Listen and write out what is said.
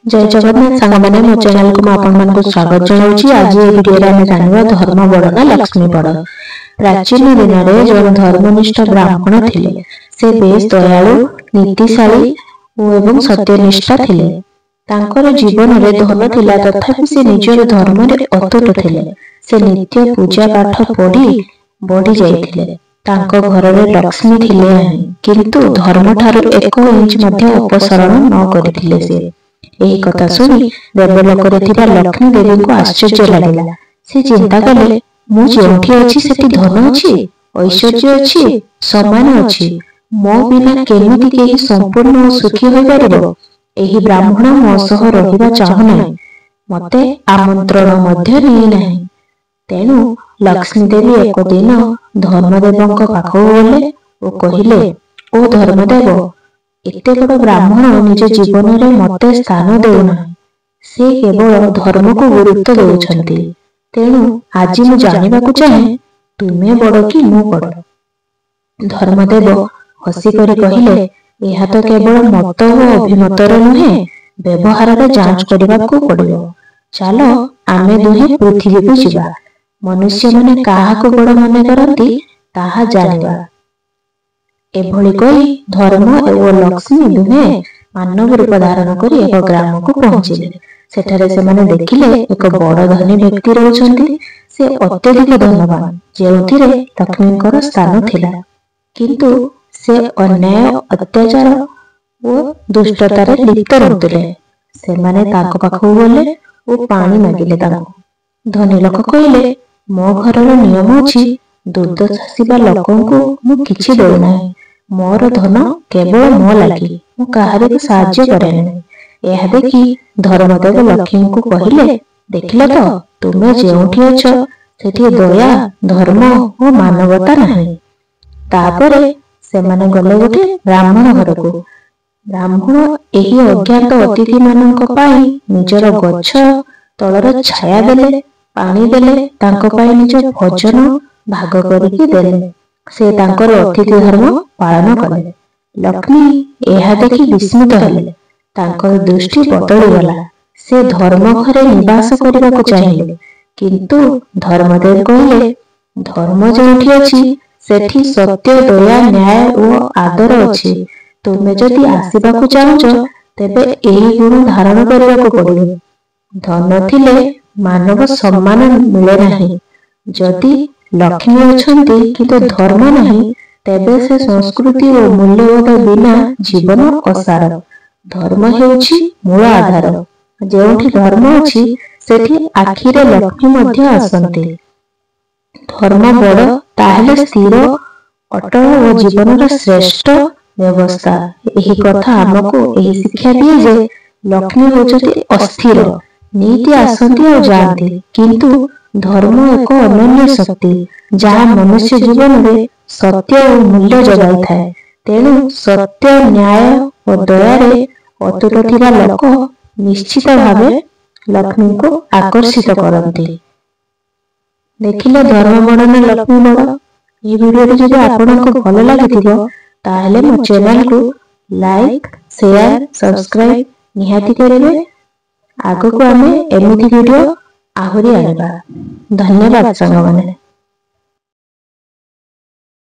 ଜୟ ଜଗନ୍ନାଥ ସାଙ୍ଗମାନେ, ମୋ ଚ୍ୟାନେଲକୁ ମୁଁ ଆପଣମାନଙ୍କୁ ସ୍ୱାଗତ ଜଣାଉଛି। ଆଜି ଏହି ଭିଡ଼ିଓରେ ଆମେ ଜାଣିବା ଧର୍ମ ବଡ଼ ନା ଲକ୍ଷ୍ମୀ ବଡ଼। ପ୍ରାଚୀନ ଦିନରେ ଜଣେ ଧର୍ମନିଷ୍ଠ ବ୍ରାହ୍ମଣ ଥିଲେ। ସେ ବେଶ ଦୟାଳୁ, ନୀତିଶାଳୀ ଓ ଏବଂ ସତ୍ୟନିଷ୍ଠା ଥିଲେ। ତାଙ୍କର ଜୀବନରେ ଧନ ଥିଲା, ତଥାପି ସେ ନିଜର ଧର୍ମରେ ଅତୁଟ ଥିଲେ। ସେ ନିତ୍ୟ ପୂଜା ପାଠ ପଢି ବଢି ଯାଇଥିଲେ। ତାଙ୍କ ଘରରେ ଲକ୍ଷ୍ମୀ ଥିଲେ ନାହିଁ, କିନ୍ତୁ ଧର୍ମଠାରୁ ଏକ ଇଞ୍ଚ ମଧ୍ୟ ଅପସରଣ ନ କରିଥିଲେ ସେ। ଏହି କଥା ଶୁଣି ଦେବଲୋକରେ ଥିବା ଲକ୍ଷ୍ମୀ ଦେବୀଙ୍କୁ ଆଶ୍ଚର୍ଯ୍ୟ ଲାଗିଲା। ସେ ଚିନ୍ତା କଲେ, ମୁଁ ଯେଉଁଠି ଅଛି ସେଠି ଧନ ଅଛି, ଐଶ୍ୱର୍ଯ୍ୟ ଅଛି, ସମ୍ମାନ ଅଛି। ମୋ ବିନା କେମିତି କେହି ସମ୍ପୂର୍ଣ୍ଣ ଓ ସୁଖୀ ହୋଇପାରିବ? ଏହି ବ୍ରାହ୍ମଣ ମୋ ସହ ରହିବା ଚାହୁଁନାହିଁ, ମତେ ଆମନ୍ତ୍ରଣ ମଧ୍ୟ ନେଇନାହିଁ। ତେଣୁ ଲକ୍ଷ୍ମୀ ଦେବୀ ଏକ ଦିନ ଧର୍ମଦେବଙ୍କ ପାଖକୁ ଗଲେ ଓ କହିଲେ, ଓ ଧର୍ମଦେବ, ଏତେ ବଡ଼ ବ୍ରାହ୍ମଣ ନିଜ ଜୀବନରେ ମତେ ସ୍ଥାନ ଦେଉନାହିଁ। ସେ କେବଳ ଧର୍ମକୁ ଗୁରୁତ୍ୱ ଦେଉଛନ୍ତି। ତେଣୁ ଆଜି ମୁଁ ଜାଣିବାକୁ ଚାହେଁ, ତୁମେ ବଡ଼ କି ମୁଁ ବଡ଼? ଧର୍ମଦେବ ହସିକରି କହିଲେ, ଏହା ତ କେବଳ ମତ ଓ ଅଭିମତର ନୁହେଁ, ବ୍ୟବହାରରେ ଯାଞ୍ଚ କରିବାକୁ ପଡ଼ିବ। ଚାଲ, ଆମେ ଦୁହେଁ ପୃଥିବୀକୁ ଯିବା। ମନୁଷ୍ୟମାନେ କାହାକୁ ବଡ଼ ମନେ କରନ୍ତି ତାହା ଜାଣିବା। ଏଭଳି କହି ଧର୍ମ ଓ ଲକ୍ଷ୍ମୀ ଦୁହେଁ ମାନବ ରୂପ ଧାରଣ କରି ଏକ ଗ୍ରାମକୁ ପହଞ୍ଚିଲେ। ସେଠାରେ ସେମାନେ ଦେଖିଲେ ଏକ ବଡ଼ ଧନୀ ବ୍ୟକ୍ତି ରହୁଛନ୍ତି। ସେ ଅତ୍ୟଧିକ ଧନବାନ, ଯେଉଁଥିରେ ଲକ୍ଷ୍ମୀଙ୍କର ସ୍ଥାନ ଥିଲା, କିନ୍ତୁ ସେ ଅନ୍ୟାୟ, ଅତ୍ୟାଚାର ଓ ଦୁଷ୍ଟତାରେ ଲିପ୍ତ ରହୁଥିଲେ। ସେମାନେ ତାଙ୍କ ପାଖକୁ ଗଲେ ଓ ପାଣି ମାଗିଲେ ତାଙ୍କୁ। ଧନୀ ଲୋକ କହିଲେ, ମୋ ଘରର ନିୟମ ଅଛି, ଦୁର୍ଦ୍ଦଶା ଲୋକଙ୍କୁ ମୁଁ କିଛି ଦେଉନାହିଁ। ମୋର ଧନ କେବଳ ମୋ ଲାଗି, ମୁଁ କାହାରିକୁ ସାହାଯ୍ୟ କରେ ନାହିଁ। ଏହା ଦେଖି ଧର୍ମଦେବ ଲକ୍ଷ୍ମୀଙ୍କୁ କହିଲେ, ଦେଖିଲ ତ, ତୁମେ ଯେଉଁଠି ଅଛ ସେଠି ଦୟା, ଧର୍ମ ଓ ମାନବତା ନାହିଁ। ତାପରେ ସେମାନେ ଗଲେ ଗୋଟେ ବ୍ରାହ୍ମଣ ଘରକୁ। ବ୍ରାହ୍ମଣ ଏହି ଅଜ୍ଞାତ ଅତିଥି ମାନଙ୍କ ପାଇଁ ନିଜର ଗଛ ତଳର ଛାୟା ଦେଲେ, ପାଣି ଦେଲେ, ତାଙ୍କ ପାଇଁ ନିଜ ଭୋଜନ ଭାଗ କରିକି ଦେଲେ। ସେ ତାଙ୍କର ଅତିଥି ଧର୍ମ ପାଳନ କଲେ। ଲକ୍ଷ୍ମୀ ଏହା ଦେଖି ବିସ୍ମିତ ହେଲେ। ତାଙ୍କର ଦୃଷ୍ଟି ବଦଳିଗଲା। ସେ ଧର୍ମ ଘରେ ନିବାସ କରିବାକୁ ଚାହିଁଲେ, କିନ୍ତୁ ଧର୍ମଦେବ କହିଲେ, ଧର୍ମ ଯେଉଁଠି ଅଛି ସେଠି ସତ୍ୟ, ଦୟା, ନ୍ୟାୟ ଓ ଆଦର ଅଛି। ତୁମେ ଯଦି ଆସିବାକୁ ଚାହୁଁଛ, ତେବେ ଏହି ଗୁଣ ଧାରଣ କରିବାକୁ ପଡ଼ିବ। ଧନ ଥିଲେ ମାନବ ସମ୍ମାନ ମିଳେ ନାହିଁ। ଯଦି ଲକ୍ଷ୍ମୀ ଅଛନ୍ତି କିନ୍ତୁ ଧର୍ମ ନାହିଁ, ତେବେ ସେ ସଂସ୍କୃତି ଓ ମୂଲ୍ୟବୋଧ ବିନା ଜୀବନ ଅସାର। ଧର୍ମ ହେଉଛି ମୂଳ ଆଧାର। ଯେଉଁଠି ଧର୍ମ ଅଛି ସେଠି ଆଖିରେ ଲକ୍ଷ୍ମୀ ମଧ୍ୟ ଆସନ୍ତି। ଧର୍ମ ବଡ଼ ତାହେଲେ ସ୍ଥିର, ଅଟଳ ଓ ଜୀବନର ଶ୍ରେଷ୍ଠ ବ୍ୟବସ୍ଥା। ଏହି କଥା ଆମକୁ ଏହି ଶିକ୍ଷା ଦିଏ ଯେ ଲକ୍ଷ୍ମୀ ହେଉଛନ୍ତି ଅସ୍ଥିର, ନିତି ଆସନ୍ତି ଆଉ ଯାଆନ୍ତି, କିନ୍ତୁ ଧର୍ମ ଏକ ଅନନ୍ୟ ଶକ୍ତି ଯାହା ମନୁଷ୍ୟ ଜୀବନରେ ସତ୍ୟ ଓ ମୂଲ୍ୟ ଯୋଗାଇଥାଏ। ତେଣୁ ସତ୍ୟ, ନ୍ୟାୟ ଓ ଦୟାରେ ଅତୁଟ ଥିବା ଲୋକ ନିଶ୍ଚିତ ଭାବେ ଲକ୍ଷ୍ମୀଙ୍କୁ ଆକର୍ଷିତ କରନ୍ତି। ଦେଖିଲେ, ଧର୍ମ ବଡ଼ ନା ଲକ୍ଷ୍ମୀ ବଡ଼? ଏହି ଭିଡ଼ିଓଟି ଯଦି ଆପଣଙ୍କୁ ଭଲ ଲାଗିଥିବ, ତାହେଲେ ମୋ ଚ୍ୟାନେଲକୁ ଲାଇକ୍, ସେୟାର, ସବସ୍କ୍ରାଇବ ନିହାତି କରିବେ। ଆଗକୁ ଆମେ ଏମିତି ଭିଡ଼ିଓ ଆହୁରି ଆଣିବା। ଧନ୍ୟବାଦ ସାଙ୍ଗମାନେ।